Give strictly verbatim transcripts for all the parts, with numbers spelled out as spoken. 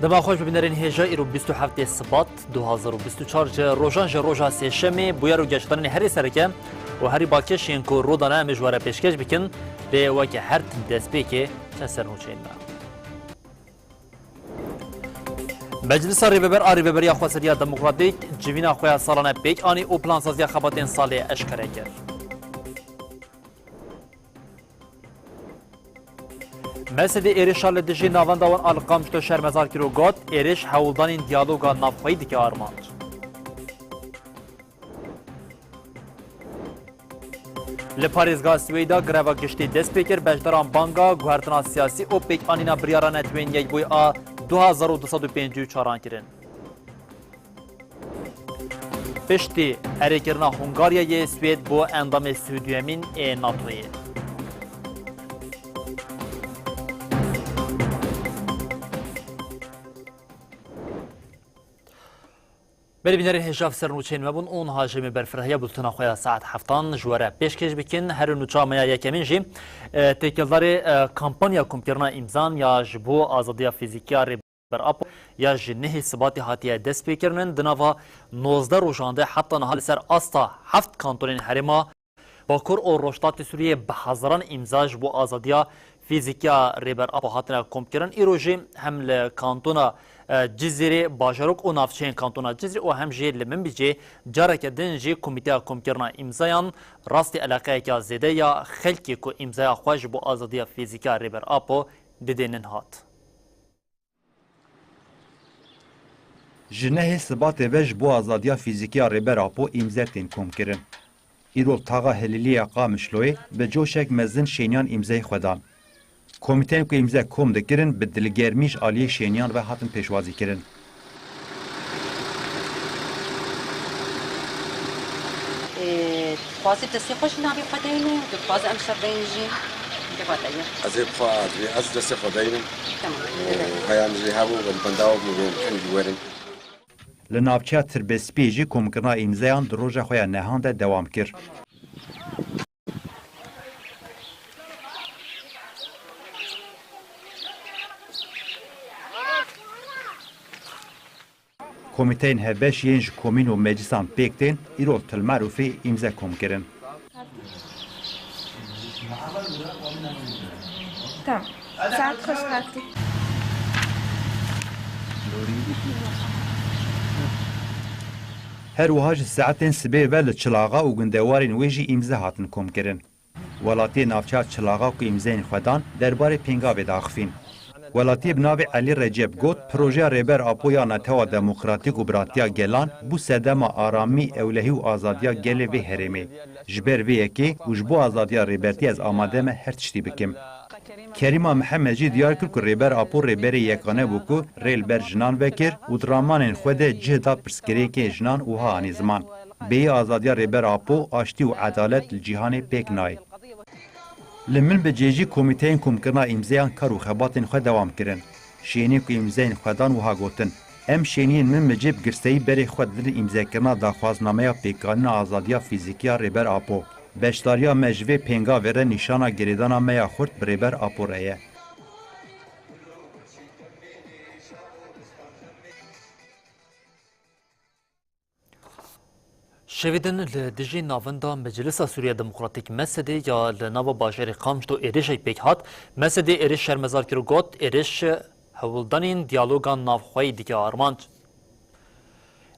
Dema xweş bibînerên hêja, îro bîst û heftê Sibat du hazar û bîst û çar ji rojan ji roja sêşemê bûyer û geşdanên herî sereke û herî balkêş yên ku rû dane em ê ji we re pêşkêş bikin, lê weke her tim destpêkê çend sernûçeyên me. Meclisa Rêveber a Rêveberiya Xweseriya Demokratîk civîna xwe ya salane pêk anî û plansaziya xebatên salê eşkere kir. Mesedê êrişa li dijî navenda wan a li Qamişlo şermezar kir û got, êriş hewldanên diyaloga navxweyî dike armanc. Li parêzgeha Swêda greva giştî dest pê kir, beşdaran banga guhertina siyasî û pêkanîna biryara Netewên Yekbûyî a du hazar û du sed û pêncî û çaran kirin. Piştî erêkirina Hungaryayê, Swêd bû endamê sî û duyemîn ê NATOyê. Belê bînerên hêja, ev sernûçeyên me bûn û niha jî em ê berfirehîya bultena xwe ya saet heftan ji we re pêşkêş bikin. Her nûça me ya yekemîn jî, e, têkildarê, e, kampanya komkirina îmzan ya ji bo azadiya fîzîkî ya Rêber Apo ya ji nehê Sibatê hatiye destpêkirin. Di nava nozdeh rojan de heta niha li ser asta heft kantonên herêma Bakur û Rojhilatê Sûriyê bi hezaran îmza ji bo azadiya fîzîkî ya Rêber Apo hatine komkirin. Îro jî hem li kantona, e, Cizîrê, bajarok û navçeyên kantona Cizîrê û hem jî li Minbicê careke din jî Komîteya Komkirina Îmzayan rastî eleqeyeke zêde ya xelkê ku îmzaya xwe ji bo azadiya fîzîkî ya Rêber Apo didênin hat. Ji nehê Sibatê ve ji bo azadiya fîzîkî ya Rêber Apo îmze tên komkirin. Îro li taxa Hilîliyê ya Qamişloyê bi coşek mezin şêniyan îmzeyê xwe dan. Komîteyên ku îmze kom dikirin bi dilgermî ji aliyê şêniyan ve hatin pêşwazîkirin. Ê, dixwaze destê xwe jî navê xwe deyne, dixwaze em şer deyne jî. Dê xwe deyne. Ez ê bi xwe, ez destê xwe deynim. Tamam. Û heyan jî hebû, bendava bû, bê em kengî werin. Li navçeya Tirbespiyê jî komkirina îmzeyan di roja xwe ya nehan de dewam kir. Komîteyên hevbeş yên ji komîn û meclisan pêk tên, îro li Til Merûfê îmze kom kirin. Tamam. Saet xweş hatî. Her wiha ji saetên sibê ve li Çilaxa û gundewarên wê jî îmze hatin komkirin. Welatiyê navçeya Çilaxa ku îmzeyên xwe dan, derbarê pêngavê diaxivîn. Welatiyê bi navê Elî Recep got, projeya Rêber Apo ya Netewa Demokratîk û Biratiya Gelan bû sedema aramî, ewlehî û azadiya gelê vê herêmê. Ji ber vê yekê û ji bo azadiya Rêbertî ez amade me her tiştî bikim. Kerîma Mihemed jî diyar kir ku Rêber Apo rêberê yekane bû ku rê li ber jinan vekir û di ramanên xwe de cih da pirsgirêkê jinan û wiha anî ziman, bêyî azadiya Rêber Apo, aştî û edalet li cîhanê pêk nayê. Li Minbicê jî komîteyên komkirina îmzeyan kar û xebatên xwe dewam kirin. Şênê ku îmzeyên xwe dan wiha gotin, Em şêniyên Minbicê bi girseyî berê xwe didin îmzekirina daxwaznameya pêkanîna azadiya fîzîkî ya Rêber Apo. Beşdariya me ji vê pêngavê re nîşana girêdana me ya xurt bi Rêber Apo re ye. Şevê din li dijî navenda Meclisa Sûriya Demokratîk, MSD'ê, ya li nava bajarê Qamişlo êrişek pêk hat. MSD'ê êriş şermezar kir û got, êriş hewldanên diyaloga navxweyî dike armanc.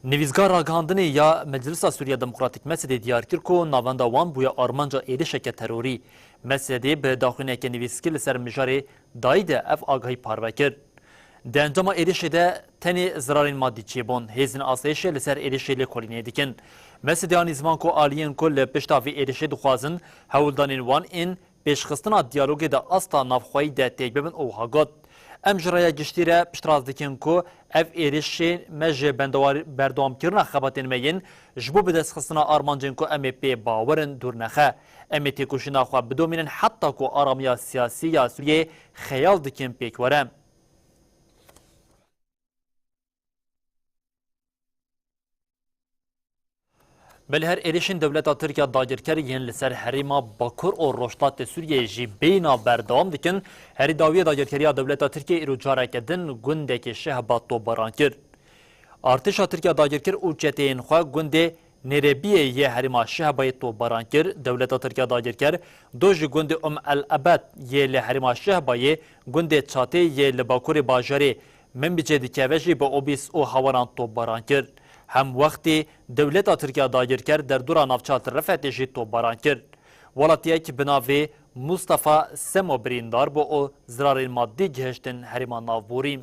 Nivîsga ragihandinê ya Meclisa Sûriya Demokratîk, MSD'ê, diyar kir ku navenda wan bûye armanca êrişeke terorî. MSD'ê bi daxuyaniyeke nivîskî li ser mijarê dayî de ev agahî parve kir. Di encama êrişê de tenê zirarên madî çêbûn. Hêzên asayişê li ser êrişê lêkolînê dikin. MSD'ê anî ziman ku aliyên ku li pişta vê êrişê dixwazin hewldanên wan ên pêşxistina diyalogê di asta navxweyî de têk bibin û wiha got, Em ji raya giştî re piştrast dikin ku ev êrişê me ji bendewar-, berdewamkirina xebatên me yên ji bo bidestxistina armancên ku em ê pê bawer in dûr nexe. Em ê têkoşîna xwe bidomînin heta ku aramiya siyasî ya Sûriyeyê xeyal dikin pêk were. Belê her êrişên dewleta Tirk ya dagirker yên li ser herêma Bakur û Rojhilatê Sûriyeyê jî bêyna berdewam dikin. Herî dawiyê dagirkeriya dewleta Tirkiyê îro careke din gundekê Şehba topbaran kir. Artêşa Tirk ya dagirker û çeteyên xwe gundê Nêrebiyê yê herêma Şehbayê topbaran kir. Dewleta Tirk ya dagirker do ji gundê Um El Ebed yê li herêma Şehbayê, gundê Çatê yê li bakurê bajarê Minbicê dikeve jî bi obîs û hewaran topbaran kir. Hemwextî dewleta Tirk ya dagirker derdora navça Tirifetê jî topbaran kir. Welatiyek bi navê Mustafa Semo birîndar bû û zirarên madî gihiştin herêma navborî.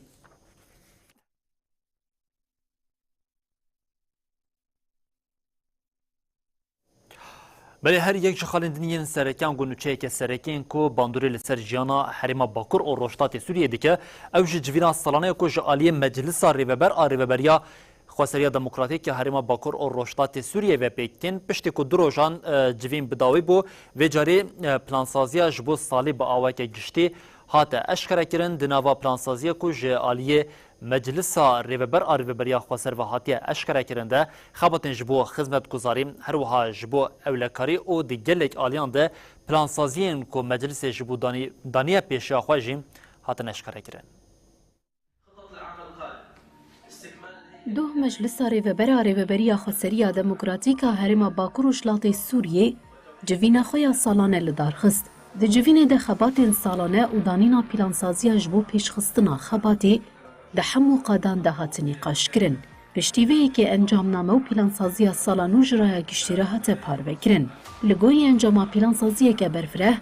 Belê her yek ji xalên din yên serekan ku nûçeyeke serekên ku bandorê li ser jiyana herêma Bakur û Rojhilatê Sûriyê dike, ew jî civîna salane ye ku ji aliyê Meclisa Rêveber a Rêveberiya Xweseriya Demokratîk ya Herêma Bakur û Rojhilatê Sûriyê ve pêk tên. Piştî ku du rojan, e, civîn bi dawî bû, vê carê, e, plansaziya ji bo salê bi aweke giştî hate eşkerekirin. Di nava plansaziya ku ji aliyê Meclisa Rêveber a Rêveberiya Xweser ve hatiye eşkerekirin de, xebatên ji bo xizmetguzarî, her wiha ji bo ewlekarî û di gelek aliyan de plansaziyên ku Meclisê ji bo danî-, daniye pêşiya xwe jî hatin eşkerekirin. Doh Meclisa Rêveber a Rêveberiya Xweseriya Demokratîk a Herêma Bakur û Rojhilatê Sûriyê civîna xwe ya salane li dar xist. Di civînê de xebatên salane û danîna plansaziya ji bo pêşxistina xebatê di hemû qadan de hat nîqaşkirin. Piştî vê yekê encamname û plansaziya sala nû ji raya giştî re hate parvekirin. Li gorî encama plansaziyeke berfireh,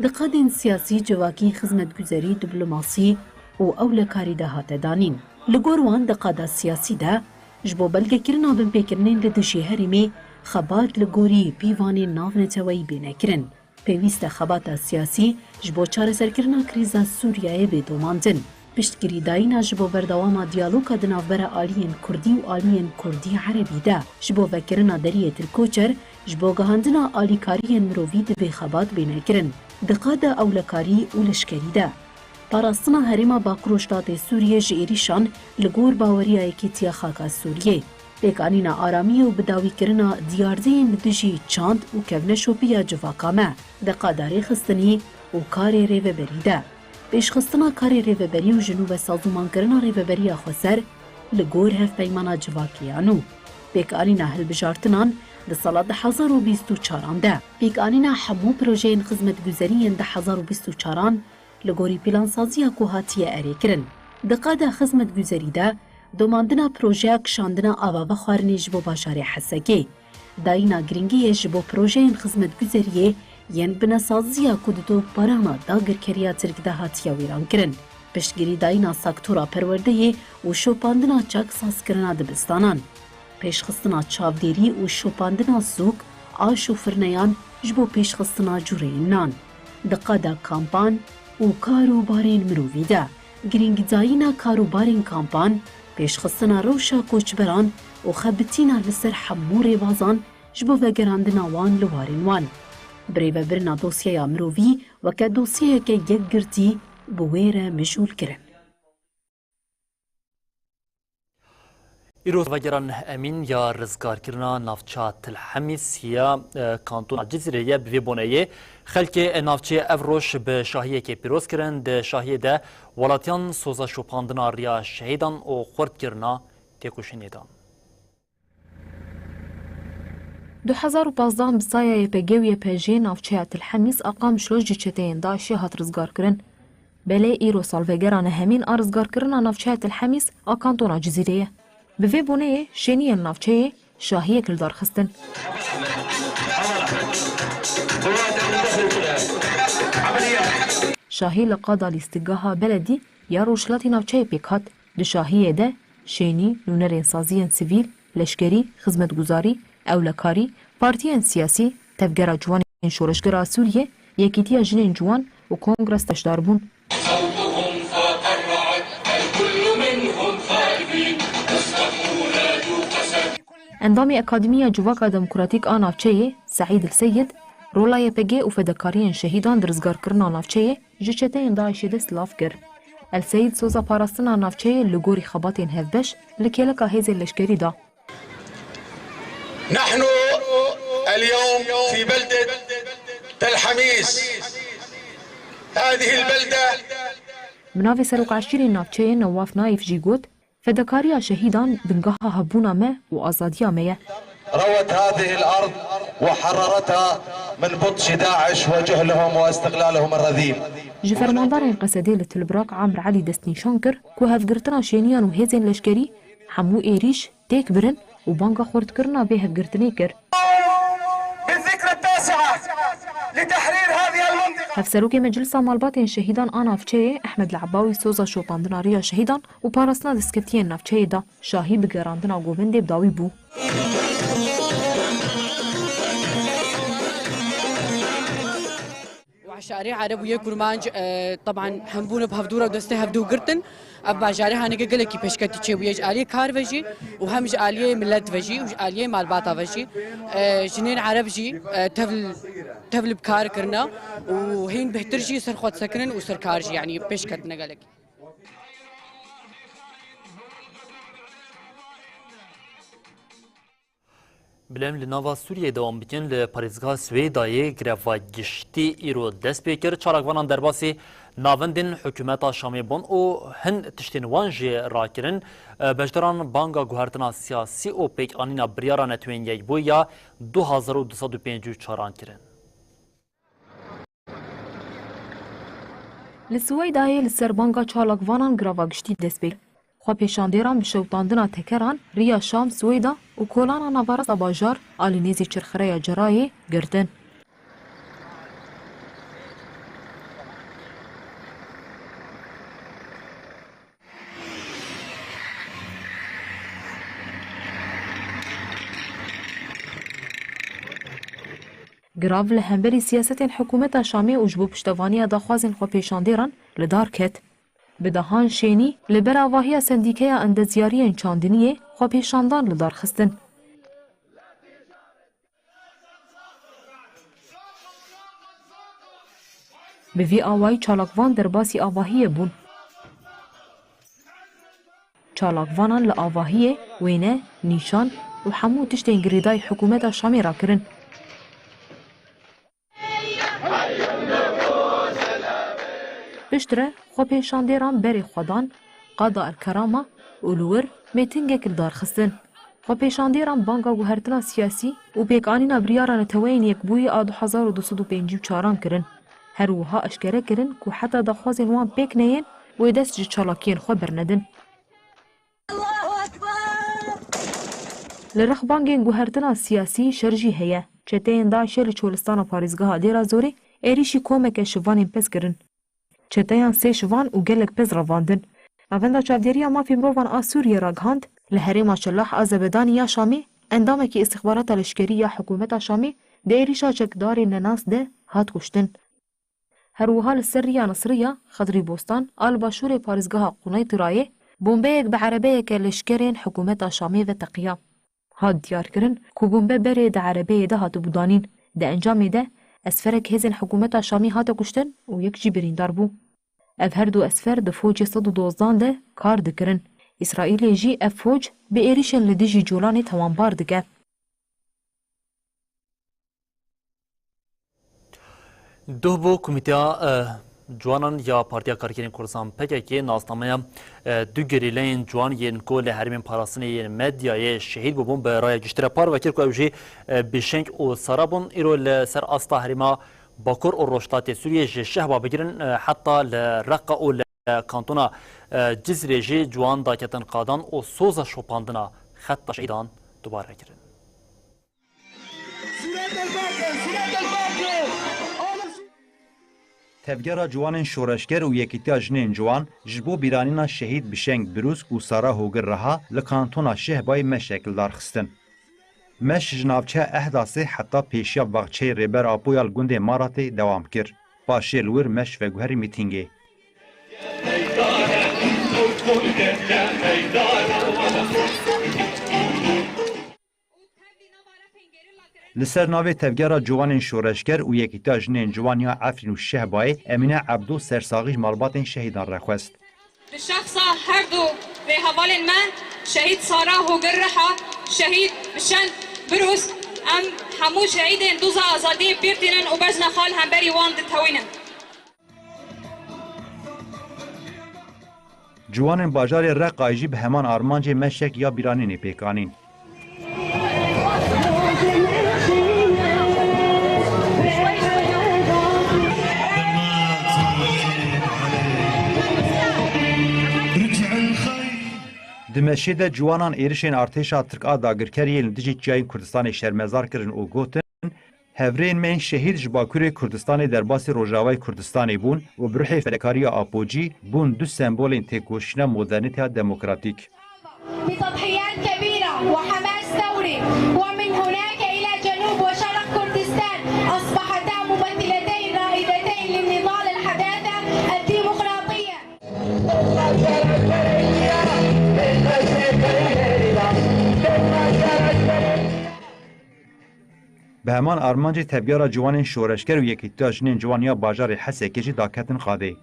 di qadên siyasî, civakî, xizmetguzerî, diplomasî û ewlekarî de hate danîn. Li gor wan di qada siyasî de, ji bo belgekirina binpêkirinên li dijî herêmê, xebat li gorî pîvanên navneteweyî bêne kirin. Pêwîst e xebata siyasî ji bo çareserkirina krîza Sûriyeyê bê domandin. Piştgirîdayîna ji bo berdewama diyaloga di navbera aliyên kurdî û aliyên kurdî erebî de, ji bo vekirina deriyê tirkoçer, ji bo gihandina alîkariyên mirovî divê xebat bêne kirin. Di qada ewlekarî û leşkerî de, parastina herêma Bakur Rojhilatê Sûriyê ji êrîşan li gor baweriya yekîtiya xaka Sûriyê, pêkanîna aramiyê û bidawîkirina diyardeyên li dijî çand û kevneşopiya civaka me, di qada rêxistinî û karê rêveberî de, pêşxistina karê rêveberî û ji nû ve sazûmankirina rêveberiya xweser li gor hevpeymana civakê ya nû, pêkanîna hilbijartinan di sala du hezar û bîst û çaran de, pêkanîna hemû projeyên xizmetguzerî yên du hezar û bîst û çaran li gorî plansaziya ku hatiye erêkirin. Di qada xizmetguzerî de, domandina projeya kişandina ava vexwarinê ji bo bajarê Hesekê, dayîna giringiyê ji bo projeyên xizmetguzeriyê yên binesaziya ku di topbarana dagirkeriya Tirk de hatiye wêrankirin, piştgirîdayîna sektora perwerdeyê û şopandina çaksazkirina dibistanan, pêşxistina çavdêrî û şopandina sûk, aş û firneyan ji bo pêşxistina cûreyên nan, di qada kampan û kar û barên mirovî de, girîngdayîna kar û barên kampan, pêşxistina rewşa koçberan û xebitîna li ser hemû rêbazan ji bo vegerandina wan li warên wan, birêvebirina dosyeya mirovî weke dosyeyeke yekgirtî bi wê re mijûl kirin. Îro vegeran Emîn ya rizgarkirina navça Til Hemîs ya, e, kantona Cizîrê ye. Bi vê boneyê xelkê navçeyê ev roj bi şahiyekê pîroz kirin. Di şahiyê de welatiyan soza şopandina riya şehîdan û xurtkirina têkoşînê dan. Du hezar û pazdeh bi saya Y P G û Y P J navçeya Til Hemîs a Qamişlo ji çeteyên DAIŞê hat rizgarkirin. Belê îro salvegera nehemîn a rizgarkirina navçeya Til Hemîs a kantona Cizîrê ye. Bi vê boneyê şêniyên navçeyê şahiyek li dar xistin. Şahî li qada lîstikgeha beledî ya rojhilatî navçeyê pêk hat. Di şahiyê de şênî, nûnerên saziyên sivîl, leşkerî, xizmetguzarî, ewlekarî, partiyên siyasî, Tevgera Ciwanên Şoreşgera Sûriyê, Yekîtiya Jinên Ciwan û Kongres beşdar bûn. Endamê Akademiya Civaka Demokratîk a Navçeyê, Seîd El Seyid, rola Y P G û fedekariyên şehîdan di rizgarkirina navçeyê ji çeteyên DAIŞê de silav kir. El Seyid soza parastina navçeyê li gorî xebatên hevbeş li kêleka hêzên leşkerî da. نحن اليوم في بلدة تل حميس. هذه البلدة Bi navê Serokeşîrê navçeyê Newaf Naîf jî got, fedakariya şehîdan bingeha hebûna me û azadiya me ye. روت هذه الأرض وحررتها من بطش داعش وجهلهم واستغلالهم الرذيل. Ji fermandarên Qesedê li Tilbirak Amr Elî destnîşan kir ku hevgirtina şêniyan û hêzên leşkerî hemû êrîş têk birin û banga xurtkirina vê hevgirtinê kir. بالذكرى التاسعة لتحرير هذه المنطقة. Hevserokê Meclisa Malbatên Şehîdan a navçeyê Ehmed Le'bawî soza şopandina riya şehîdan û parastina destkeftiyên navçeyê da. Şahî bi gerandina govendê bi dawî bû. Û eşarê ereb û yê kurmanc, e, teban hembûn bi hevdû re destê hevdû girtin. Ev bajarê haneke gelekî pêşketî çêbûye ji aliyê kar ve jî û hem ji aliyê millet ve jî û ji aliyê malbata ve jî. E, jinên ereb jî, e, tevl, tevl bi kar kirine û hîn bêhtir jî ser xwe disekinin û ser kar jî, yanî pêşketine gelekî. Bilem li nava Sûriyeyê dewam bikin, li parêzgeha Swêdayê greva giştî îro dest pê kir. Çalakvanan derbasî navendên hikûmeta Şamê bûn û hin tiştên wan jî rakirin. Beşdaran banga guhertina siyasî û pêkanîna biryara Netewên Yekbûyî ya du hazar û du sed û pêncî û çaran kirin. Li Siweydayê li ser banga çalakvanan greva giştî dest pê kir. Xwepêşandêran bi şewitandina tekeran riya Şam, Siweyda û kolana navarasta bajar a li nêzî çirxireya Cerayê girtin. Grav li hemberî siyasetên hikûmeta Şamê û ji bo piştevaniya daxwazên xwepêşandêran li dar ket. Bi dehan şênî li ber avahiya Sendîkeya Endezyariyên Çandiniyê xwepêşandan li dar xistin. Bi vî awayî çalakvan derbasî avahiyê bûn. Çalakvanan li avahiyê wêne, nîşan û hemû tiştên girêdayî hikûmeta Şamê rakirin. Piştre xwepêşandêran berê xwe dan qada El Kerama û li wir mêtingek li dar xistin. Xwepêşandêran banga guhertina siyasî û pêkanîna biryara Neteweyên Yekbûyî a du hezar û du sed û pêncî û çaran kirin. Her wiha eşkere kirin ku heta daxwazên wan pêk neyên, wê dest ji çalakiyên xwe bernedin. Li rex bangên guhertina siyasî şer jî heye. Çeteyên DAIŞê li çolistana parêzgeha Dêra Zorê êrîşî komeke şivanên pez kirin. Çeteyan sê şivan û gelek pez revandin. Navenda Çavdêriya Mafê Mirovan a Sûriyê ragihand, li herêma Çelah a Zebedanî ya Şamê endamekî îstixbarata leşkerî ya hikûmeta Şamê di êrîşa çekdarên nenas de hat kuştin. Her wiha li ser riya Nisriya Xedrîbostan a li başûrê parêzgeha Quneytirayê bombeyek bi erebeyeke leşkerên hikûmeta Şamê ve teqiya. Hat diyarkirin ku bombe berê di erebeyê de hatibû danîn. Di encamê de esferek hêzên hikûmeta Şamî hate kuştin û yek jî birîndar bû. Ev her du esfer di focê sed û dozdan de kar dikirin. Îsraîlê jî ev foc bi êrîşên li dijî Colanê tawanbar dike. Duh bo Komîteya, e, Ciwanan ya Partiya Karkerên Kurdistan P K K nasnameya, e, du gerîleyên ciwan yên ku li herêmên parastinê yên Medyayê şehîd bûbûn bi raya giştî re parve kir ku ew jî, e, Bişeng û Sara bûn. Îro li ser asta herêma Bakur û Rojhilatê Sûriyê ji Şehba bigirin, e, heta li Reqa û li kantona, e, Cizrê jî ciwan daketin qadan û soza şopandina xeta şehîdan dubare kirin. Tevgera Ciwanên Şoreşger û Yekîtiya Jinên Ciwan ji bo bîranîna şehîd Bişeng Birûz û Sara Hogir Reha li kantona Şehbayê meşek li dar xistin. Meş ji navçeya Ehdasê heta pêşiya baxçeyê Rêber Apo ya li gundê Maratê dewam kir. Paşê li wir meş veguherî mîtîngê. Li ser navê Tevgera Ciwanên Şoreşger û Yekîtiya Jinên Ciwan ya Efrîn û Şehbayê, Emîne Ebdo sersaxî ji malbatên şehîdan re xwest. Bi şexsa her du vê hevalên me, şehîd Sara Hogir Reha, şehîd Bişeng Birûz, em Hemû şehîdên doza azadiyê pîr tînin û bejna xal hemberî wan ditewînin. Ciwanên bajarê Reqayê jî bi heman armancê meşek ya bîranînê pêk anîn. Di meşê de ciwanan êrişên artêşa Tirk a dagirker yên li dijî çiyayên Kurdistanê şermezar kirin û gotin, Hevrêyên me yên şehîd ji Bakurê Kurdistanê derbasî Rojavayê Kurdistanê bûn û bi ruhê fedakariya Apocî bûn du sembolên têkoşîna modernîteya demokratîk. بتضحيات كبيرة وحماس ثوري، ومن هناك إلى جنوب وشرق كردستان أصبحتا ممثلتين رائدتين للنضال الحداثة الديمقراطية. Bi heman armancê tevgera ciwanên şoreşger û Yekîtiya Jinên Ciwan ya bajarê Hesekê jî daketin qadê.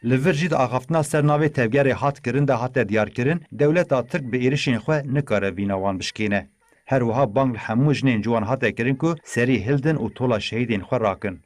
Li vir jî di axaftina ser navê tevgerê hat kirin de hate diyarkirin, dewleta Tirk bi êrişên xwe nikare vîna wan bişkêne. Her wiha bang li hemû jinên ciwan hate kirin ku serî hildin û tola şehîdên xwe rakin.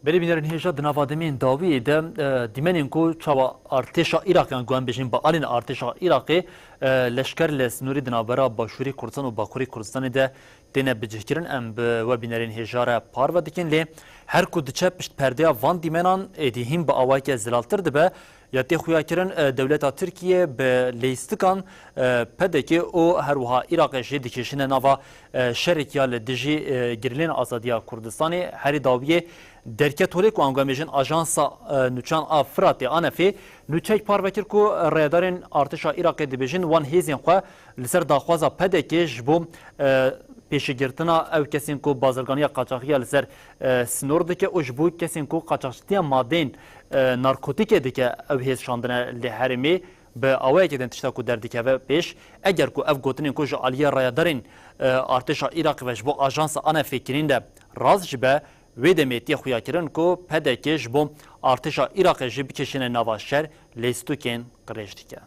Belê bînerên hêja, di nava demên dawiyê de, e, dîmenên ku çawa artêşa Iraqê, yan ku em bêjin bi alên artêşa Iraqê, e, leşker li sînorê di navbera Başûrê Kurdistan û Bakurê Kurdistanê de têne bicihkirin, em bi we bînerên hêja re parve dikin. Lê her ku diçe pişt perdeya van dîmenan, êdî hîn bi awayeke zelaltir dibe. Ya tê xuyakirin, e, dewleta Tirkiye bi leystikan, e, P D K û her wiha Iraqê jî dikêşine nava, e, şerek ya li dijî, e, gerîlên azadiya Kurdistanê. Herî dawiyê derket holê ku ango em bêjin Ajansa, e, Nûçan a Firatê, ANF'ê, nûçeyek parve kir ku rayedarên artêşa Iraqê dibêjin wan hêzên xwe li ser daxwaza P D K ji bo, e, pêşîgirtina ew kesên ku bazirganiya qaçaxiya li ser, e, sinor dike û ji bo kesên ku qaçaxçitiya madeyên, e, narkotîkê dike, ew hêz şandine li herêmê. Bi awayekê din tişta ku derdikeve pêş, eger ku ev gotinên ku ji aliyê rayedarên, e, artêşa Iraqê ve ji bo ajansa ANF'ê kirîn de rast jî be, wê demê tê xuyakirin ku P D K ji bo artêşa Iraqê jî bikişîne nava şer, lêstûkên qirêj dike.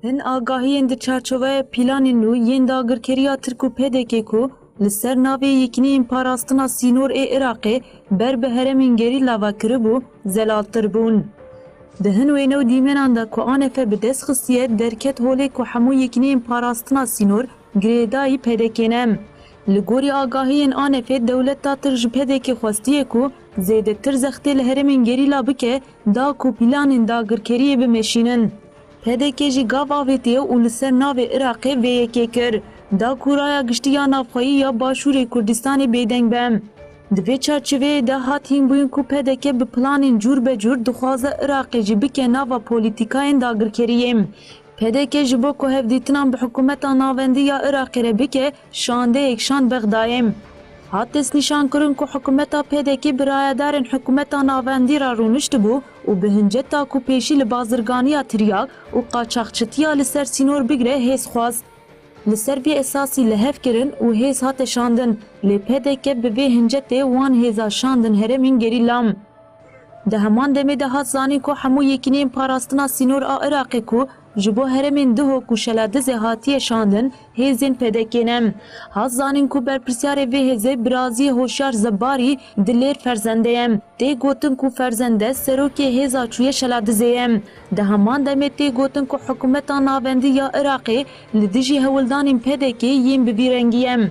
Hin agahiyên di çarçoveya planên nû yên dagirkeriya Tirk û P D K ku li ser navê Yekîneyên Parastina Sînor ê Iraqê ber bi herêmên gerîla ve kiribû, zelaltir bûn. Di hin wêne û dîmenan de ku ANF bi dest xistiye, derket holê ku hemû Yekîneyên Parastina Sînor girêdayî P D K ne. Li gorî agahiyên ANF'ê, dewleta Tirk ji P D K xwestiye ku zêdetir zextê li herêmên gerîla bike, da ku planên dagirkeriyê bimeşînin. P D K jî gav avêtiye û li ser navê Iraqê vê yekê kir, da ku raya giştî ya navxweyî ya Başûrê Kurdistanê bêdeng be. Di vê çarçoveyê de hat hînbûyîn ku P D K bi planên cûr be cûr dixwaze Iraqê jî bike nava polîtîkayên dagirkeriyê. P D K ji bo ku hevdîtinan bi hikûmeta navendî ya Iraqê re bike, şandeyek şand Bexdayê. Hat destnîşankirin ku hikûmeta P D K bi rayedarên hikûmeta navendî re rûniştibû û bi hinceta ku pêşî li bazirganiya tiryak û qaçaxçitiya li ser sînor bigire hêz xwest. Li ser vê esasî li hev kirin û hêz hate şandin, lê P D K bi vê hincetê wan hêza şandin herêmên gerîla. Di heman demê de hat zanîn ku hemû Yekîneyên Parastina Sînor a Iraqê ku ji bo herêmên Duhok û Şeladizê hatiye şandin, hêzên P D K ne. Hat zanîn ku berpirsyarê vê hêzê Birazî Hoşyar Zebarî di Lêr Ferzendê ye. Tê gotin ku Ferzende serokê hêza çûye Şeladizê ye. Di heman demê tê gotin ku hikûmeta navendî ya Iraqê li dijî hewldanên P D K yên bi vî rengî ye.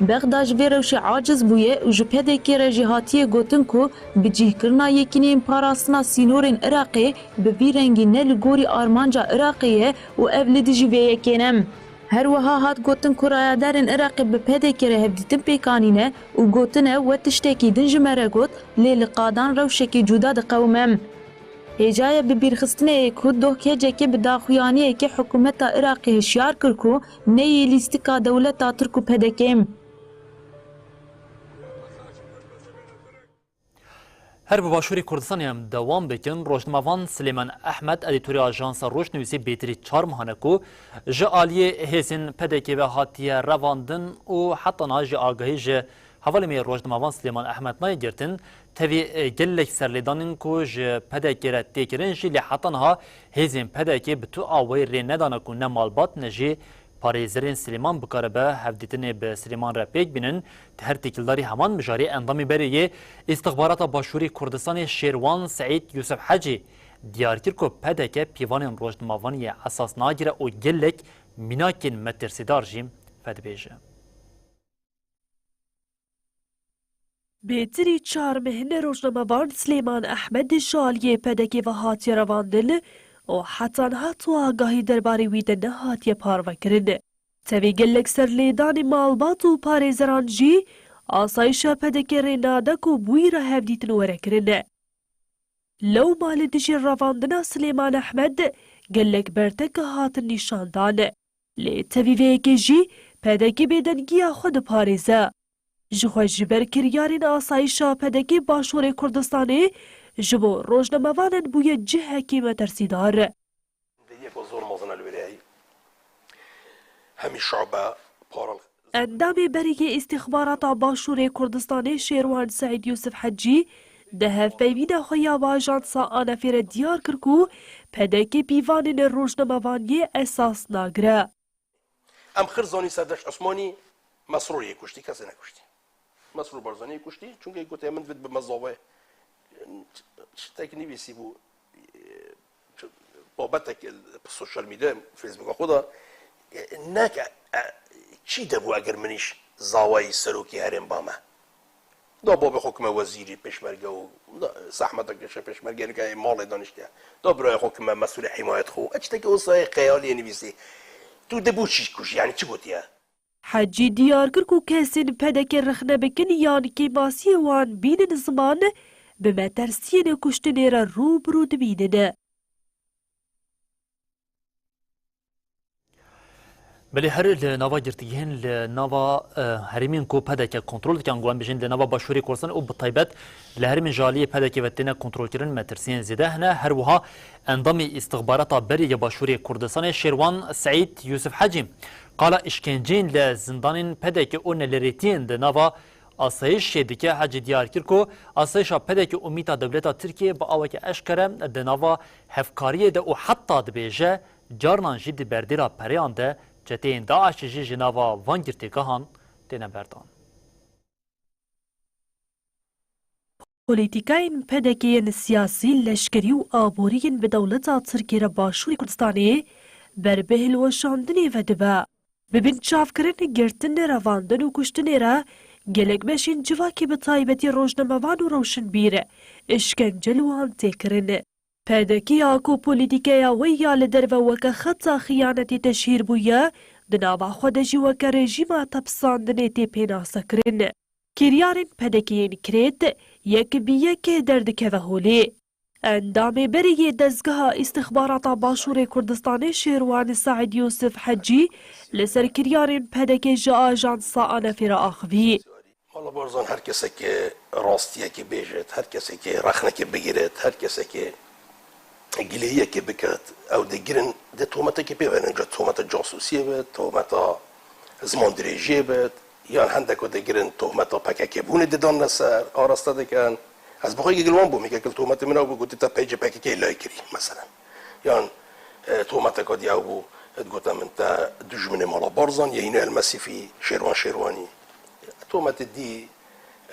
Bexda ji vê rewşê aciz bûye û ji P D K re jî hatiye gotin ku bicihkirina Yekîneyên Parastina Sînorên Iraqê bi vî rengî ne li gorî armanca Iraqê ye û ev li dijî vê yekê ne. Her wiha hat gotin ku rayedarên Iraqê bi P D K re hevdîtin pêk anîne û gotine we tiştekî din ji me re got, lê li qadan rewşekî cuda diqewime. Hêja ye bibîrxistinê ye ku doh kecekê bi daxuyaniyekê hikûmeta Iraqê hişyar kir ku neyê lîstika dewleta Tirk û P D K. Her bi Başûrê Kurdistanê em dewam bikin. Rojnamevan Silêman Ehmed, edîtorê ajansa Rojnivîsê bêtirî çar mehan e ku ji aliyê hêzên P D K ve hatiye revandin û heta niha jî agahî ji hevalê me yê rojnamevan Silêman Ehmed nayê girtin. Tevî, e, gelek serlêdanên ku ji P D K re tê kirin jî, lê heta niha hêzên P D K bi tu awayî rê nedane ku ne malbat ne jî parêzerên Silêman bikaribe hevdîtinê bi Silêman re pêk bînin. Di her têkildarî heman mijarê endamê berê yê Îstixbarata Başûrê Kurdistanê Şêrwan Seîd Yûsif Hecî diyar kir ku P D K pîvanên rojnamevaniyê esas nagire û gelek mînakên metirsîdar jî vedibêje. Bêtirî çar meh ne rojnamevan Silêman Ehmed ji aliyê P D K ve hatiye revandin û heta niha tu agahî derbarê wî de nehatiye parvekirin. Tevî gelek serlêdanê malbat û parêzeran jî asayişa P D K rê nade ku bi wî re hevdîtin were kirin. Lewma li dijî revandina Silêman Ehmed gelek berteke hatin nîşandan. Lê tevî vê yekê jî P D K bêdengiya xwe diparêze. Ji xwe ji ber kiryarên asayişa P D K Başûrê Kurdistanê ji bo rojnamevanan bûye cihekî metirsîdar. Yeko zor mezin e li wê derê. Hemî şabe para li Endamê berê yê Îstixbarata Başûrê Kurdistanê Şêrwan Seîd Yûsif Hecî di hevpeyvîna xwe ya bi ajansa Anefê re diyar kir ku P D K pîvanên rojnamevaniyê esas nagire. Em xir zanî Serdeşt Osmanî Mesrûrê kuştî, kesê nekuştî. Mesrûr Barzanî kuştî, çunke gotiye min divêt bime zavê. Tiştek nivîsî bû, e, babetek li sosyal medya, Facebooka xwe de, e, neke, e, çi de bû eger min îş zawayî serokê herêm bame. Da babê xwe kime wezîrî pêşmerge û da zehmetek keşe pêşmerge, nika ê malê daniştiye. Da birayê xwe kime mesûlê himayet xwe. E, tiştekî wisa yê xeyaliyê nivîsî. Tu de bû çi kujî, yanî çi gotiye? Hecî diyar kir ku kesên P D K rexne bikin yan kêmasiyê wan bînin ziman, bi metirsiyên kuştinê re rû bi rû dibînin. Belê her li nava girtîgehên li nava, e, herêmên ku P D K kontrol dikin, ku em bêjin li nava Başûrê Kurdistan û bi taybet li herêmên ji aliyê P D K ve têne kontrolkirin metirsiyên zêde hene. Her wiha endamê îstixbarata berê ya Başûrê Kurdistanê Şêrwan Seîd Yûsif Hecî qala îşkenceyên li zindanên P D K û nelirêtiyên di nava asayişê dike. Hecî diyar kir ku asayişa P D K û mîta dewleta Tirkiyê bi aweke eşkere di nava hevkariyê de û heta dibêje, carinan jî di berdêla pereyan de çeteyên DAIŞê jî ji nava van girtîgehan têne berdan. Polîtîkayên P D K'yên siyasî, leşkerî û aborî yên bi dewleta Tirkî re Başûrê Kurdistanê ber bi hilweşandinê ve dibe. Bi binçavkirin, girtin, revandin û kuştinê re gelek beşên civakê, bi taybetî rojnamevan û rewşenbîr, îşkence li wan tê kirin. P D K ya ku polîtîkeya wê ya li derve weke xeta xiyanetê teşhîr bûye, di nava xwe de jî weke rejîma tepisandinê tê pênasekirin. Kiryarên P D K'yên kirêt yek bi yek derdikeve holê. Endamê berê yê Dezgeha Îstixbarata Başûrê Kurdistanê Şêrwan Seîd Yûsif Hecî li ser kiryarên P D K ji ajansa Anefê re axivî. Mala Barzan her kesekê rastiyekê bêjit, her kesekê rexnekê bigirêt, her kesekê gileyiyekê biket, ew digirin, dê tometekê pê verin, ca tometa casûsiyê bit, tometa zimandirêjiyê bit, yan hendeko digirin tometa P K K bûnê didan ser, araste dikin. Ez bi xwe yekek li wan bûm, yekek li tometê min ew bû, gotî te peycê P K K lay kirî, meselen. Yan, e, tometeka dî ew bû, digote min te dijminê mala Barzan, yê hînê El Mesîfî, Şêrwan Şêrwanî. Tometê dî,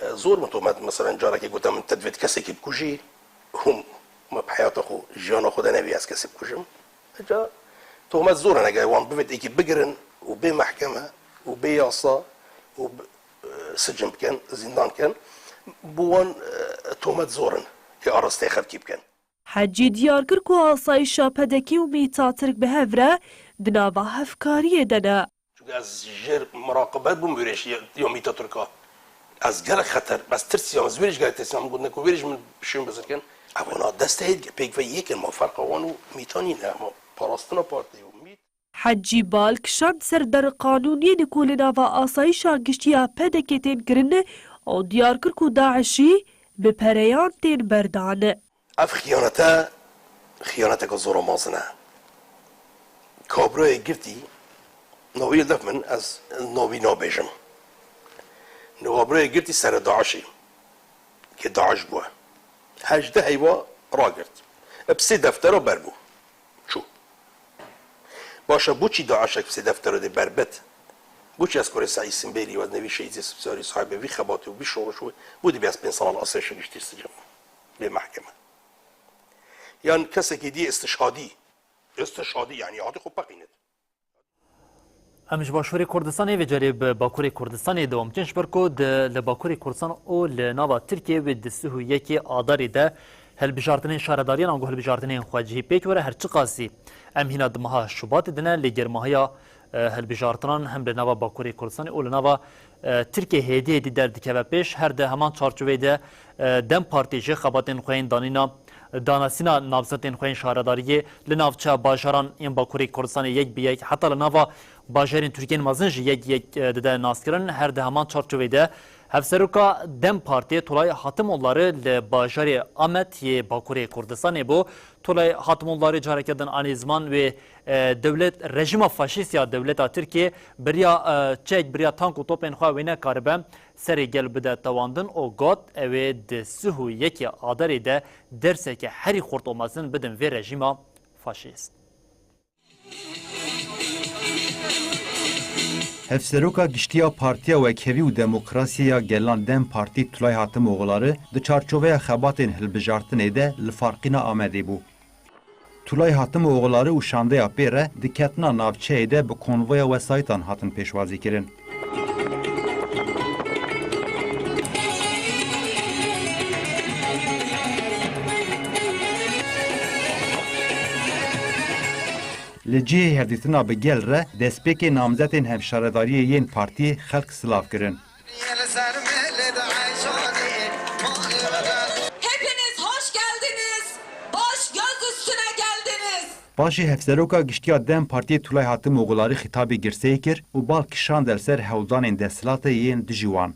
e, zor min tomet, meselen, carekê gote min te divêt kesekî bikujî, hûn me bi heyata xwe, jiyana xwe de nebî ez kesê bikujim. Ca tohmet zor in, eger wan bivêt êkî bigirin û bê mehkeme û bê yasa û bi, e, sicin bikin, zîndan bikin, bo wan, e, tohmet zor in, ê arasteyê xelkî bikin. Hecî diyar kir ku asayişa P D K û mîta Tirk bi hev re di nava hevkariyê de ne. Çunke ez jêr miraqibet bûm wê rêj ya, ya mîta Tirka. Ez gelek xeter, ez tirsiyam, ez wê rêj gelek tirsiyam. Min got, "Neko wê rêj min şûn bizirkin." Evana destê hêdî pêk ve yek in, ma ferqa wan û mîta nîne, ma parastina partî û mît. Hecî Bal kişand ser der qanûniyên ku li nava asayîşa giştî ya P D K tên kirin û diyar kir ku DAIŞî bi pereyan tên berdan. Ev xiyanete, xiyaneteke zora mezin e. Kabroyê girtî, navî def min, ez navî nabêjim. Kabroyê girtî serê DAIŞê, ke DAIŞ bû. Hejdeh heyva ragirt. Bi sê deftera ber bû. Çû. Baş e, boçî DAIŞek bi sê deftera dê ber bit? Boçî ez kurê Seîd Simbêlî û ez nevî Şehîd Zê Sipsarî sahibê vî xebatê û vî şoreş bû, bû dibê ez pênc sal li asayîşa giştî sicin bûm. Bê mehkeme. Yan kesekî dî istişhadî. Istişhadî, yanî hatî xwe peqînit. Em ji Başûrê Kurdistanê vê carê bi Bakurê Kurdistanê dewam dikin, ji ber ku di, li Bakurê Kurdistan û li nava Tirkiyê wê di sih û yekê Adarê de hilbijartinên şaredariyan ango hilbijartinên xwecihî pêk were, her çiqasî em hîna di meha Şubatê de ne, lê germahiya, e, hilbijartinan hem li nava Bakurê Kurdistanê û li nava, e, Tirkiyê hêdî hêdî derdikeve pêş. Her di heman çarçoveyê de, e, DEM Partî jî xebatên xwe yên danîna danasîna namzetên xwe yên şaredariyê li navçeya bajaran yên Bakurê Kurdistanê yek bi yek, heta li nava bajarên Tirkiyeyên mezin jî yek yek, e, dide naskirin. Her di heman çarçovê de Hevseroka DEM Partiyê Tulay Hatimoğulları li bajarê Amed yê Bakurê Kurdistanê bû. Tulay Hatimoğulları careke din anî ziman wê, e, dewlet, rejîma faşîst ya dewleta Tirkiyê biriya, e, çek, biriya tank û topên xwe wê nekaribe serê gel bide tewandin û got, ew ê di sih û yekê Adarê de derseke herî xurt û mezin bidin vê rejîma faşîst. Hevseroka Giştî ya Partiya Wekhevî û Demokrasiyê ya Gelan DEM Partî Tulay Hatimoğulları di çarçoveya xebatên hilbijartinê de li Farqîna Amedê bû. Tulay Hatimoğulları û şandeya pê re di ketina navçeyê de bi konvoya wesayîtan hatin pêşwazîkirin. Li cihê hevdîtina bi gel re destpêkê namzetên hevşaredariyê yên partiyê xelk silav kirin. Hepiniz hoş geldiniz. Baş göz üstüne geldiniz. Paşê Hevseroka Giştî ya DEM Partiyê Tulay Hatimoğulları xîtabî girseyî kir û bal kişande li ser hewldanên desthilatê yên dijî wan.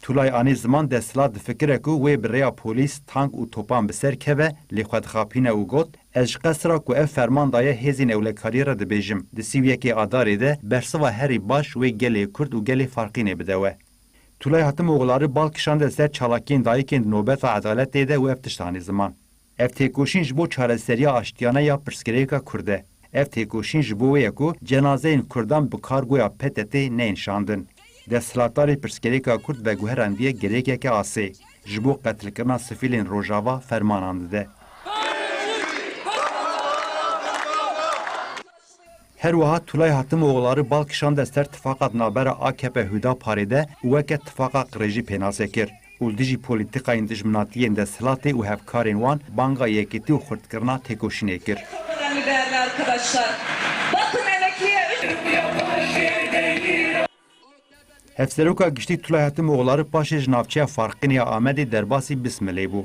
Tulay anî ziman desthilat difikire ku wê bi rêya polîs, tank û topan bi ser keve, lê xwe dixapîne û got, ez ji qesra ku ev ferman daye hêzên ewlekariyê re dibêjim, di sî û yekê Adarê de bersiva herî baş wê gelê Kurd û gelê Farqînê bide we. Tulay Hatimoğulları bal kişande ser çalakiyên dayikên di nobeta edaletê de û ev tişt anî ziman. Ev têkoşîn ji bo çareseriya aştiyane ya pirsgirêka Kurd e. Ev têkoşîn ji bo wê ye ku cenazeyên Kurdan bi kargoya P T T neyên şandin. Desthilatdarê pirsgirêka Kurd veguherandiye gerêkeke asê. Ji bo qetilkirina sivîlên Rojava fermanan dide. Her wiha Tulay Hatimoğulları bal kişande ser tifaqa di navbera A K P Hüdaparê de û weke tifaqa qirêjî pênase kir û li dijî polîtîkayên dijminatiyên desthilatê û hevkarên wan banga yekîtî û xurtkirina têkoşînê kir. Önemli değerli arkadaşlar. Bakın emekliye üç Hevseroka Giştî Tulay Hatimoğulları paşê ji navçeya Farqînê ya Amedê derbasî Bismilê bû.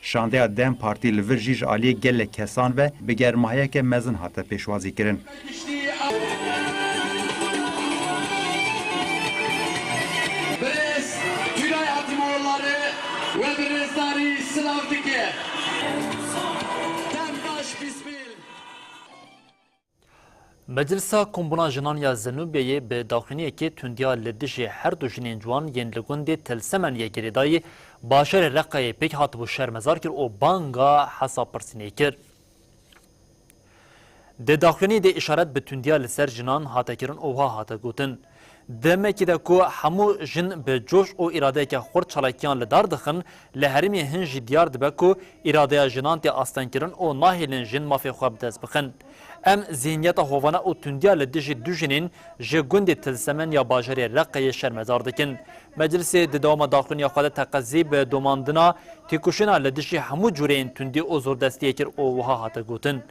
Şandeya DEM Partî li vir jî ji aliyê gelek kesan ve bi germahiyeke mezin hate pêşwazîkirin. Birêz Tülay Hatimoğulları we bi rêzdarî silav dike. Dem baş Bismil. Meclisa Kombûna Jinan ya Zenûbiyeyê bi daxuyaniyekê tundiya li dijî her du jinên ciwan yên li gundê Tilsemeniyê girêdayî bajarê Reqayê pêk hatibû şermezar kir û banga hesabpirsînê kir. Di daxuyaniyê de îşaret bi tundiya li ser jinan hate kirin û wiha hate gotin, Demekî de ku hemû jin bi coş û îradeyeke xurt çalakiyan li dar dixin, li herêmê hin jî diyar dibe ku îradeya jinan tê astengkirin û nahêlin jin mafê xwe bi dest bixin. Em zîhniyeta hovane û tundiya li dijî du jinên ji gundê Tilsemen ya bajarê Reqeyê şermezar dikin. Meclisê di dewama daxuyaniya xwe de teqezî bi domandina têkoşîna li dijî hemû cûreyên tundî û zordestiyê kir û wiha hate gotin,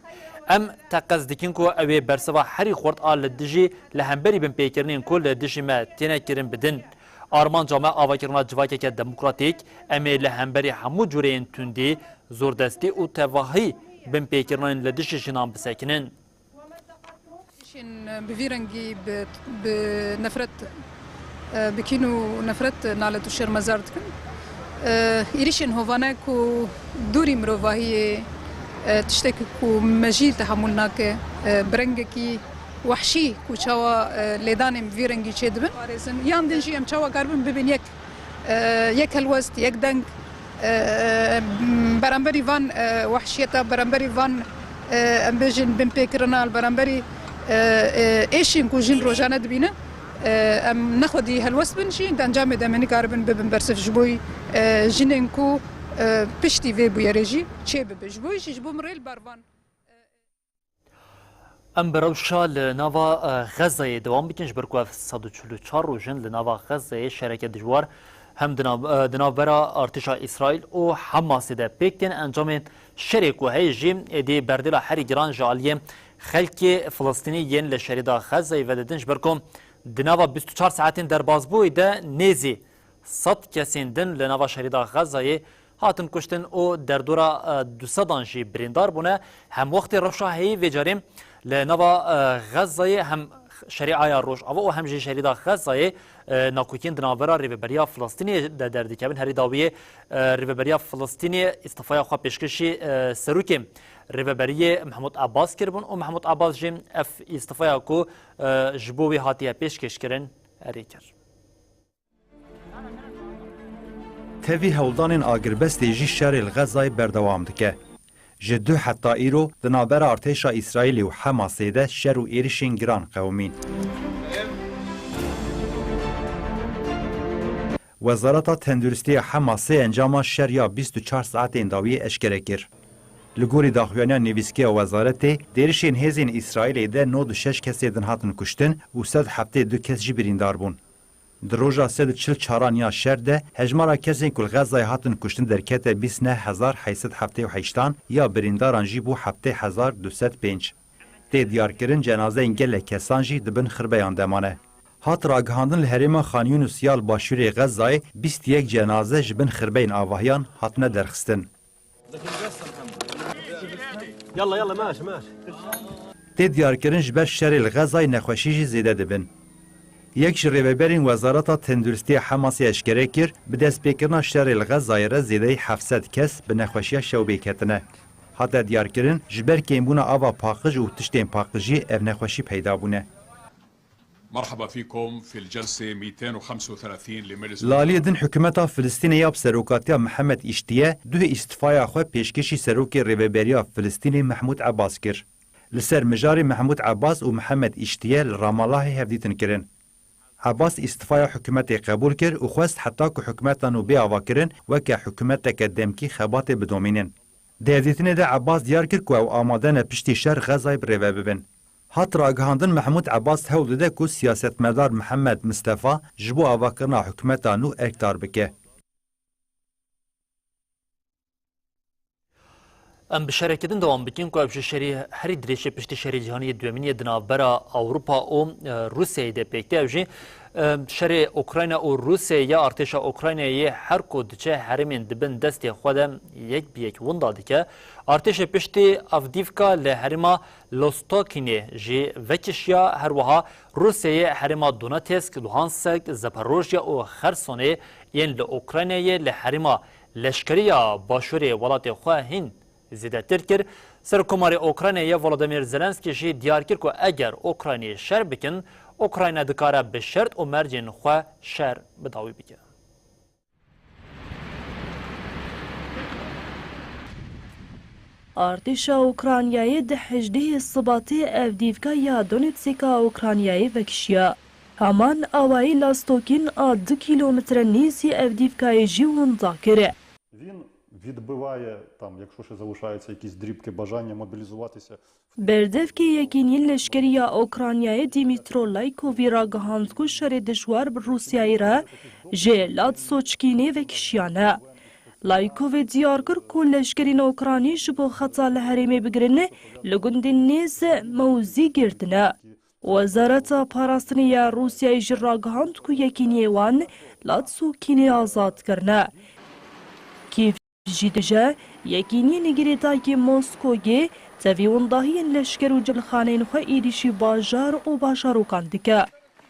Em teqez dikin ku ew ê bersiva herî xurt a li dijî li hemberî binpêkirinên ku li dijî me têne kirin bidin. Armanca me avakirina civakeke demokratîk, em ê li hemberî hemû cûreyên tundî, zordestî û tevahî binpêkirina yên li dijî jinan bisekinin. Êrişên bi vî rengî bi, bi nefret, e, bikîn û nefret nalet û şermezar dikin. E, êrişên hovane ku dûrî mirovahiyê, e, tiştekî ku mejî tehemûl nake, e, bi rengekî wehşî ku çawa, e, lêdanên bi vî rengî çêdibin. Parêzin. Yan din jî em çawa karibin bibin yek, e, yek helwest, yek deng, e, beramberî van, e, wehşiyeta, beramberî van, e, em bêjin binpêkirina, li beramberî, e, e, êşên ku jin rojane dibîne, e, em ne xwedî helwest bin jî, di encamê de em ê nikaribin bibin bersiv ji bo, e, jinên ku, e, piştî vê bûyerê jî çê bibe. Ji bo jî, ji bo min rê li ber van. Em bi rewşa li nava, e, Xezayê dewam bikin, ji ber ku ev sed û çil û çar roj in li nava Xezayê şereke dijwar hem di nav, e, di navbera artêşa Îsraîl û Hamasê de pêk tên. Encamên şerê ku heye jî êdî berdêla herî giran ji aliyê xelkê Filistînî yên li şerîda Xezayê vedidin, ji ber ku di nava bîst û çar saetên derbasbûyî de nêzî sed kesên din li nava şerîda Xezayê hatin kuştin û derdora, e, du sedan jî birîndar bûne. Hemwextê rewşa heyî vê carê li nava, e, Xezayê hem şerîaya Rojava û hem jî şerîda Xezayê, e, nakokiyên di navbera Rêveberiya Filistînê de derdikevin. Herî dawiyê, e, Rêveberiya Filistînê îstifaya xwe pêşkêşî, e, serokê Rêveberiyê Mehmûd Abbas kiribûn û Mehmûd Abbas jî ev îstifaya ku, e, ji bo wî hatiye pêşkêşkirin, erê kir. Tevî hewldanên agirbestê jî şerê li Xezayê berdewam dike. Ji du heta îro di navbera artêşa Îsraîlê û Hemasê de şer û êrişên giran qewimîn. Wezareta Tenduristiya Hemasê encama şer ya bîst û çar saetên dawiyê eşkere kir. Li gorî daxuyaniya nivîskiya wezaretê, di êrişên hêzên Îsraîlê de nod û şeş kesê din hatin kuştin û sed heftê du kes jî birîndar bûn. Di roja sed û çil çaran ya şer de hejmara kesên ku li Xezayê hatin kuştin derkete bîst neh hezar heyt sed heftê û heştan, ya birîndaran jî bû heftê hezar du sed pênc. Tê diyarkirin cenazeyên gelek kesan jî di bin xirbeyan de mane. Hat ragihandin li herêma Xan Yûnus ya li başûrê Xezayê bîst yek cenaze ji bin xirbeyên avahiyan hatine derxistin. Yalla, yalla, maş, maş. Tê diyarkirin ji ber şerê li Xezayê nexweşî jî zêde dibin. Yek ji rêveberên Wezareta Tenduristiya Hemasê eşkere kir, bi destpêkirina şerê li Xezayê re zêdeyî heft sed kes bi nexweşiya şewbê ketine. Hate diyarkirin, ji ber kêmbûna ava paqij û tiştên paqijiyê ev nexweşî peyda bûne. مرحبا فيكم في الجلسة ميتين وخمسة وثلاثين لمجلس Li aliyê din hikûmeta Filistînê ya bi serokatiya Mihemed Îştiye duh îstifaya xwe pêşkêşî serokê Rêveberiya Filistînê Mehmûd Ebbas kir. Li ser mijarê Mehmûd Ebbas û Mihemed Îştiye li Ramallahê hevdîtin kirin. Ebbas îstifaya hikûmetê qebûl kir û xwest heta ku hikûmeta nû bê avakirin weke hikûmeteke demkî xebatê bidomînin. Di hevdîtinê de Ebbas diyar kir ku ew amade ne piştî şer Xezayê bi rêve bibin. Hat ragihandin, Mehmûd Ebbas hewl dide ku siyasetmedar Mihemed Mistefa ji bo avakirina hikûmeta nû erkdar bike. Em bi şerekî din dewam bikin ku ev ji şerî herî dirêjê piştî şerê cîhanî yê duyemîn yê di navbera Ewropa û, e, Rûsyayê de pêk tê. Ev jî, e, şerê Ukrayna û Rûsyayê ye. Artêşa Ukraynayê her ku diçe herêmên di bin destê xwe de yek bi yek winda dike. Artêşê piştî Avdîvka li herêma Lostokînê jî vekişiya, her wiha Rûsyayê herêma Donetsk, Luhansk, Zaporojye û Xersonê yên li Ukraynayê li herêma leşkerî ya başûrê welatê xwe hîn zêdetir kir. Serokkomarê Ukraynayê Volodymyr Zelenskî jî diyar kir ku eger Ukraynayê şer bikin, Ukrayna dikare bi şert û mercên xwe şer bi dawî bike. Artêşa Ukraynayê di hejdehê Sibatê Evdîvka ya Donetska Ukraynayê vekişiya. Heman awayî Lostokîn a du kîlometre nêzî Evdîvkayê jî winda kir. Він відбиває, там, якщо ще залишаються якісь дрібки бажання мобілізуватися. Berdevkê Yekînî Leşkerî ya Ukraynayê Dmytro Laykovî ragihand ku şerê dijwar bi Rûsyayê re ji Latsoçkînê vekişiyane. Laykovê diyar kir ku leşkerên Ukraynî ji bo xeta li herêmê bigirin li gundên nêz mewzî girtine. Wezareta Parastinê ya Rûsyayê jî ragihand ku yekîniyê wan Latsoçkînê azad kirine. Kîv Jî dije, Yekîniyên Girêdayî Moskoyê tevî windahiyên leşker û cibilxaneyên xwe êrîşî bajar û bajarokan dike.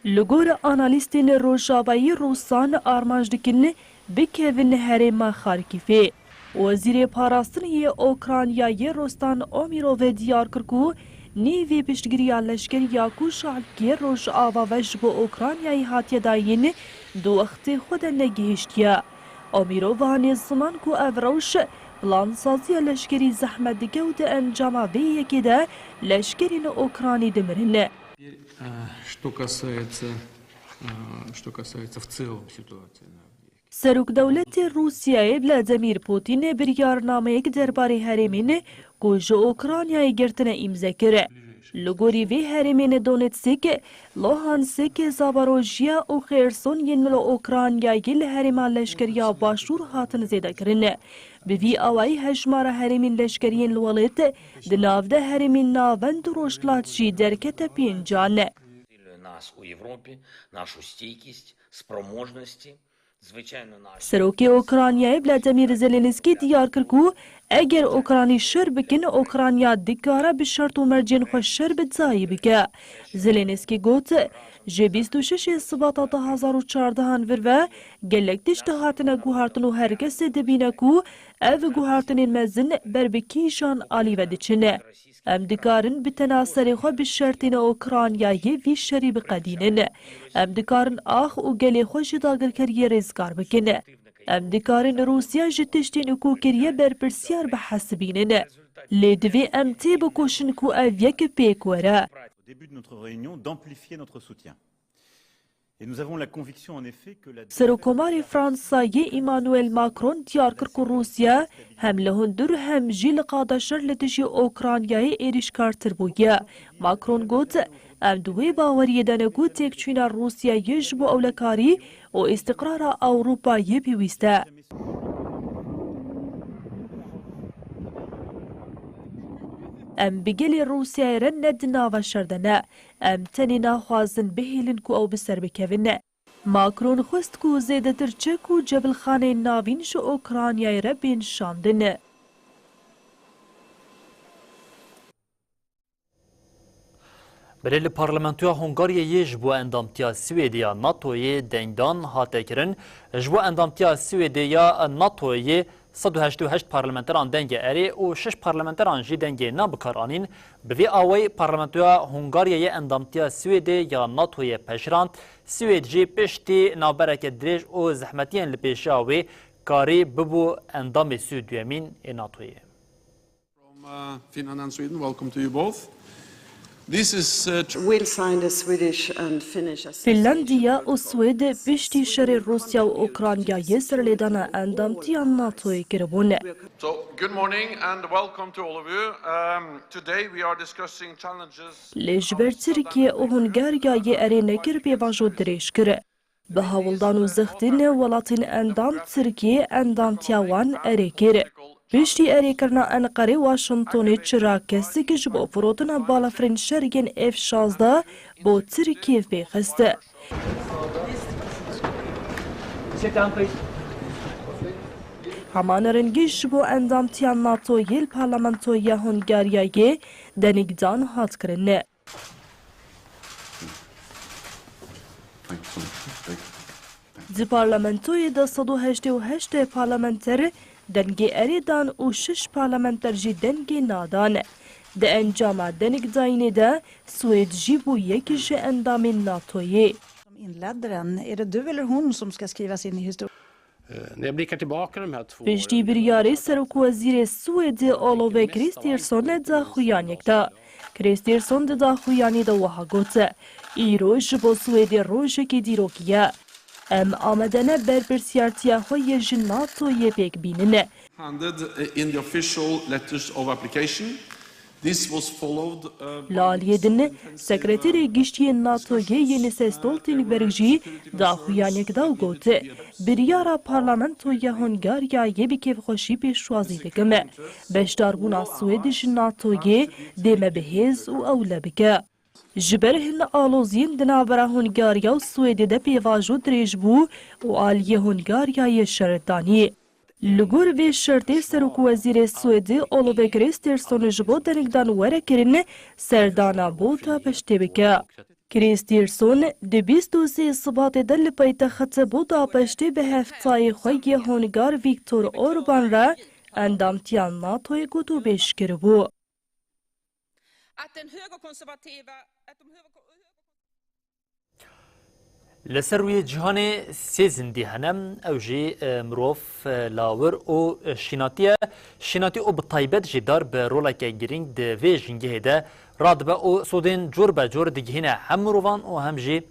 Li gor analîstên Rojavayî Rûsan armanc dikin bikevin herêma Xarkîfê. Wezîrê Parastinê yê Okrayna yê Rostan Omîrov diyar kir ku nîvê piştgiriya leşkerî ya ku ji aliyê Rojava ve ji bo Okraynayê hatiye dayîn di wextê xwe de negihiştiye. Omîrov anî ziman ku ev rewş plansaziya leşkerî zehmet dike û di encama vê yekê de leşkerên Okraynî dimirin. Теперь, э, что касается, э, что касается в целом ситуации на Авдиивке. Serokdewletê Rûsyayê Vladimir Putin biryarnameyek derbarê herêmên ku ji Okraynayê girtine îmze kir. Li gorî vê herêmên Donetsk, Luhansk, Zaporojye û Xêrson yên li Okraynayê li herêma leşkeriya Başûr hatin zêdekirin. Bi vî awayî hejmara herêmên leşkeriyên li welêt di navde herêmên navend û rojhilat jî derkete pêncan. Нас у Европы, нашу стійкість, спроможності, звичайно, наші Serokê Okraynayê Vladimir Zelensky diyar kir ku eger Okraynî şer bikin, Okrayna dikare bi şert û mercên xwe şer bi dayî bike. Zelensky got, ji bîst û şeş Sibata du hazar û çardehan vir ve gelek tişt hatine guhartin û her kes dibîne ku ev guhartinên mezin ber bi kîjan alî ve diçin. Em dikarin bi tena serê xwe bi şertên Okraynayê vî şerî biqedînin. Em dikarin ax û gelê xwe ji dagirkeriyê rêzgar bikin. Em dikarin Rûsya ji tiştên ku kiriye berpirsiyar bihesibînin. Lê divê em têbikoşin ku ev yek pêk were. Au début de notre réunion, d'amplifier notre soutien. Et nous avons la conviction, en effet, que la Serokomarê Fransayê Emmanuel Macron diyar kir ku Rûsya hem li hundir hem jî li qada şer li dijî Okraynayê êrîşkartir bûye. Macron got, em di wê baweriyê de ne ku têkçûna Rûsyayê ji bo ewlekarî û îstiqrara Ewropayê pêwîst e. Em bi gelê Rûsyayê re ne di nava şer de ne. Em tenê naxwazin bihêlin ku ew bi ser bikevin. Macron xwest ku zêdetir çek û cebilxaneyên navîn ji Okraynayê re bên şandin. Berê li Parlamentoya Hungaryayê ji bo endamtiya Swêdê ya NATOyê dengdan hate kirin. Ji bo endamtiya Swêdê ya NATOyê sed û heştê û heşt parlamenteran dengê erê û şeş parlamenteran jî dengê na bi kar anîn. Bi vî awayî Parlamentoya Hungaryayê endamtiya Swêdê ya NATOyê pejirand. Swêd jî piştî navbereke dirêj û zehmetiyên li pêşiya wê karî bibû endamê sî û duyemîn ê NATOyê. From uh, Finland and Sweden, welcome to you both. This is uh, We'll sign the Swedish and Finnish as Finlandiya û Swêd piştî şerê Rûsya û Okraynayê serlêdana endamtiya NATOyê kiribûn. So, good morning and welcome to all of you. Um, today we are discussing challenges. Lê ji ber Tirkiye û Hungaryayê erê nekir pêvajo dirêj kir. Bi hewldan û zextîn welatên endam Tirkiye endamtiya wan erê kir. Piştî erêkirina Enqerê Washingtonê çira kesik ji bo firotina balafirên şer yên F şazdeh bo Tirkiye pêxist. Hema nerengî ji bo endamtiya NATOyê li Parlamentoya Hungaryayê denîgdan hat kirin. Di parlamentoyê de sed û heştê û heşt parlamenter dengê erê dan û şeş parlamenter jî dengê na dan. Di encama denîgdayînê de Swêd jî bû yek ji endamên NATOyê. Som inledde den. Är det du eller hon som ska skrivas in i historien? När jag blickar tillbaka de här två Piştî biryarê serokwezîrê Swêdê Olof Kristersson daxuyaniyek da. Kristersson di daxuyanî de wiha got, Îro ji bo Swêdê rojekî dîrokî ye. Em amade ne berpirsiyartiya xwe yê ji NATOyê pêk bînin. Handed uh, in the official letters of application. This was followed uh, Li aliyê din, Sekreterê Giştî yê NATOyê Jens Stoltenberg jî daxuyaniyek da û got, Biryara Parlamentoya Hungaryayê bi kêfxweşî pêşwazî dikim. Beşdarbûna Swêd ji NATOyê dê me bi hêz û ewle bike. Ji ber hin aloziyên di navbera Hungarya û Swêdê de pêvajo dirêj bû û aliyê Hungaryayê şer danî. Li gor vê şertê Serokwezîrê Swêdê Ulf Kristersson ji bo denekdan were kirin serdana bota piştê bike. Kristersson di bîst û sê Sibatê de li paytexta Budapestê bi hevtayê xwe yê hongar Viktor Orban re endamtiya NATOyê gotûbêj kiribû. Li ser rûyê cîhanê sê zindî hene, ew jî, e, mirov, e, lawir û, e, şînatî ye. Şînatî û bi taybet jî dar bi roleke girîng di vê jîngehê de radibe û sûdên cor be cor digihîne hem mirovan û hem jî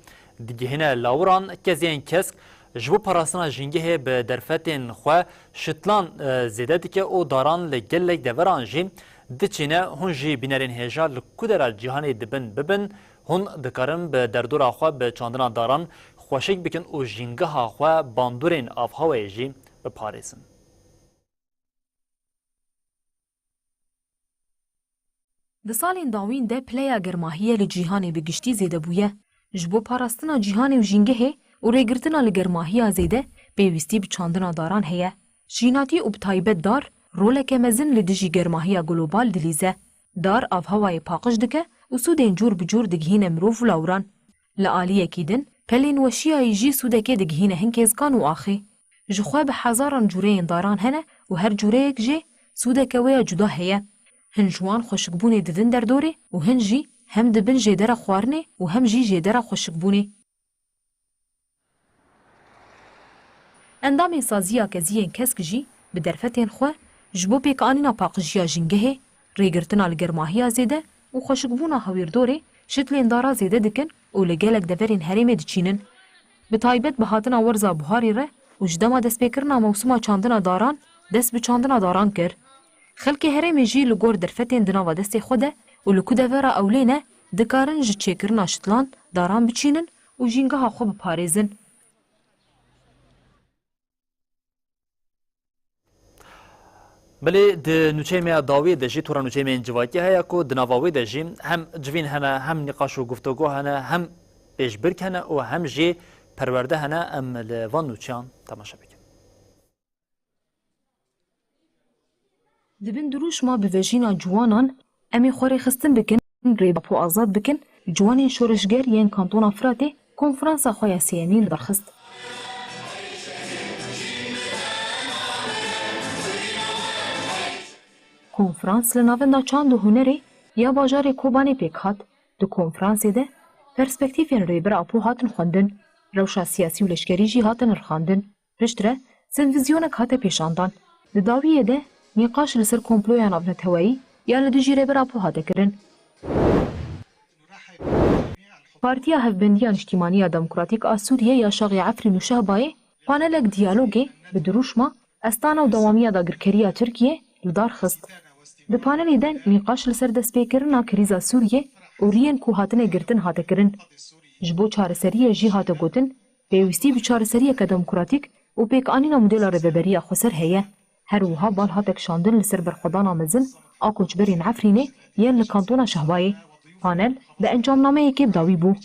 digihîne lawiran. Keziyên kesk ji bo parastina jîngehê bi derfetên xwe şitlan, e, zêde dike û daran li gelek deveran jî diçîne. Hûn jî bînerên hêja li ku dera cîhanê dibin bibin, hûn dikarin bi derdora xwe bi çandina daran xweşik bikin û jîngeha xwe bandorên avhewayê jî biparêzin. Di salên dawîn de pileya germahiyê li cîhanê bi giştî zêde bûye. Ji bo parastina cîhanê û jîngehê û rêgirtina li germahiya zêde pêwîstî bi çandina daran heye. Şînatî û bi taybet dar roleke mezin li dijî germahiya global dilîze. Dar avhewayê paqij dike û sûdên cûr bi cûr digihîne mirov û lawiran. Li aliyekî din, pelên weşiyayî jî sûdekê digihîne hin kêzikan û axê. Ji xwe bi hezaran cûreyên daran hene û her cûreyek jê sûdeke wê ya cuda heye. Hin ji wan xweşikbûnê didin derdorê û hin jî hem dibin jêdera xwarinê û hem jî jêdera xweşikbûnê. Endamên saziya keziyên kesk jî bi derfetên xwe ji bo pêkanîna paqijiya jîngehê, rêgirtina li germahiya zêde û xweşikbûna hawîrdorê şitlên dara zêde dikin û li gelek deverên herêmê diçînin. Bi taybet bi hatina werza buharê re û ji dema destpêkirina mewsima çandina daran dest bi çandina daran kir. Xelkê herêmê jî li gor derfetên di nava destê xwe de û li ku devera ew lê ne, dikarin ji çêkirina şitlan daran biçînin û jîngeha xwe biparêzin. Belê di nûçeyê me ya dawiyê de jî tora nûçeyê me yên civakî heye ku di nava wê de jî hem civîn hene, hem nîqaş û guftego hene, hem pêşbirk hene û hem jî perwerde hene. Em li van nûçeyan temaşe bikin. Di bin dirûşma bivejîna ciwanan, em ê xwe rêxistin bikin, rêbapû azad bikin, ciwanên şoreşger yên Kantona Firatê konferansa xwe ya sêyemîn darxist. Konferans li Navenda Çand û Hunerê ya bajarê Kobanê pêk hat. Di konferansê de perspektîfên Rêber Apo hatin xwendin, rewşa siyasî û leşkerî jî hatin nirxandin. Piştre televîzyonek hate pêşandan. Di dawiyê de nîqaş li ser komploya navneteweyî ya li dijî Rêber Apo hate kirin. Partiya Hevbendiya Niştîmaniya Demokratîk a Sûriyê ya Şaxê Efrîn û Şehbayê panelek diyalogê bi dirûşma Estana û dewamiya dagirkeriya Tirkiyê li dar xist. Di panelê de nîqaş li ser destpêkirina krîza Sûriyê û riyên ku hatine girtin hate kirin. Ji bo çareseriyê jî hate gotin, pêwîstî bi çareseriyeke demokratîk û pêkanîna modela rêveberiya xweser heye. Her wiha bal hate kişandin li ser berxwedana mezin a koçberên Efrînê yên li kantona Şehbayê. Panel bi encamnameyekê bi dawî bû.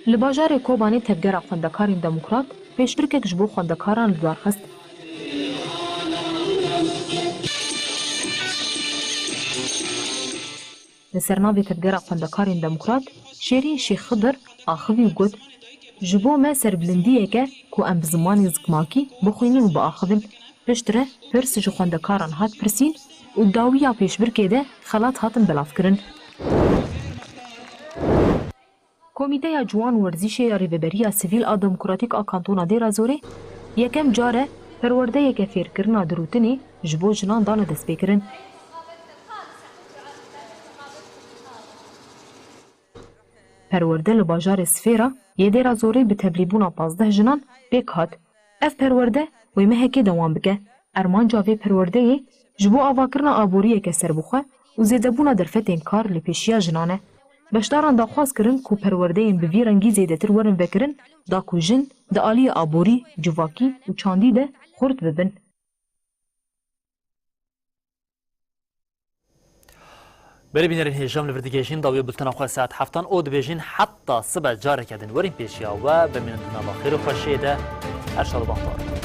Li bajarê Kobanê Tevgera Xwendekarên Demokrat pêşbirkek ji bo xwendekaran li dar xist. Li ser navê Tevgera Xwendekarên Demokrat Şêrîn Şêx Xidir axivî û got, ji bo me serbilindiyek e ku em bi zimanê zikmakî bixwînin û biaxivin. Piştre pirs ji xwendekaran hat pirsîn û dawiya pêşbirkê de xelat hatin belavkirin. Komîteya Ciwan û Werzîşê ya Rêveberiya Sivîl a Demokratîk a Kantona Dêra Zorê yekem car e perwerdeyeke fêrkirina dirûtinê ji bo jinan dane destpêkirin. Perwerde li bajarê Sifêra yê Dêra Zorê bi tevlîbûna pazdeh jinan pêk hat. Ev perwerde wê mehekê dewam bike. Armanca vê perwerdeyê ji bo avakirina aboriyeke serbixwe û zêdebûna derfetên kar li pêşiya jinan e. Beşdaran daxwaz kirin ku perwerdeyên bi vî rengî zêdetir werin vekirin, da ku jin di aliyê aborî, civakî û çandî de xurt bibin. Belê bînerên hêja, em li vir digihêjin dawiyê bultena xwe saet heftan û dibêjin heta sibe careke din werin pêşiya we, bimînin di nava xêr û xweşiyê de. Şervan Tarık.